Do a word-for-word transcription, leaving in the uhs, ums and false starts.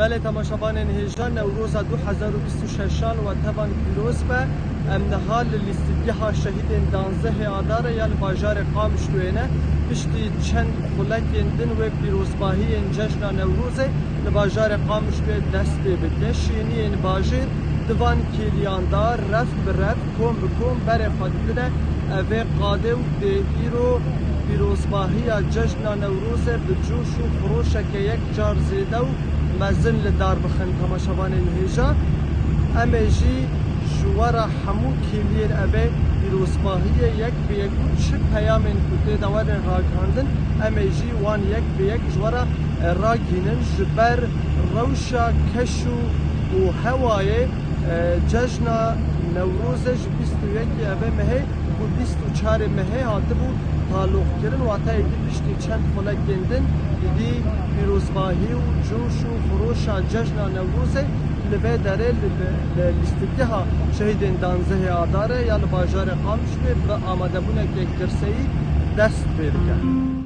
Belê temaşevanên hêja, Newroza du hezar û bîst û şeşan we tevan pîroz be. Em niha li lîstikgeha şehîdên danzdehê Adare ya li bajarê Qamişloyê ne. Piştî çend xulekên din wê pîrozbahiyên cejna Newrozê li bajarê Qamişloyê dest pê bike. Şêniyên bajêr di van kêliyan de ref bi ref, kom bi kom berê xwe didine. Ev ê qadê û dê îro pîrozbahiya cejna Newrozê bi coş û xiroşeke yek car zêde û mezin li dar bixin. Temaşevanên hêja, em ê jî ji we re hemû kêliyên ev ê pîrozbahiyê yek bi yek û çi peyamên ku tê de werin ragihandin, em ê jî wan yek bi yek ji we re, e, ragihînin. Ji ber rewşa keş û, û hewayê, e, cejna Newrozê ji bîst û yekê ev ê mehê ku bîst û çarê mehê hatibû taloqkirin, wate êdî piştî çend xulekên din êdî pîrozbahî û coş û xiroşa cejna Newrozê li vê derê li, li, li lîstikgeha şehîdên danzdehê Adarê ya li bajarê Qamişloyê bi amadebûneke girseyî dest pê bike.